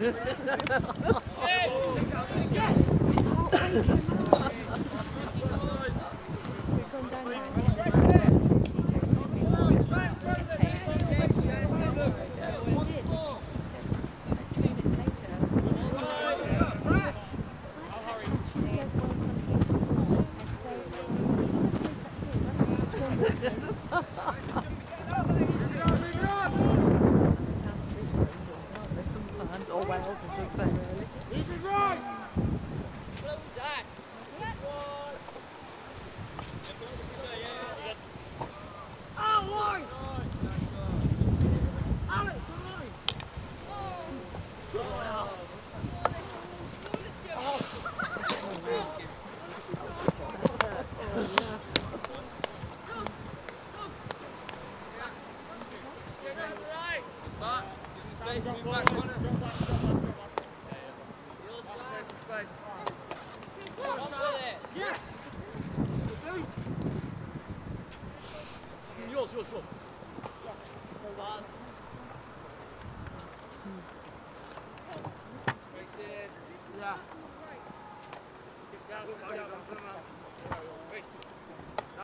We've gone down there and we did. He said, like 3 minutes later, he does work on his store. I said, so if he doesn't wake up soon, I'm just going to go walking. Sometimes, or Wales, I should say, really. Yours, yours, yours.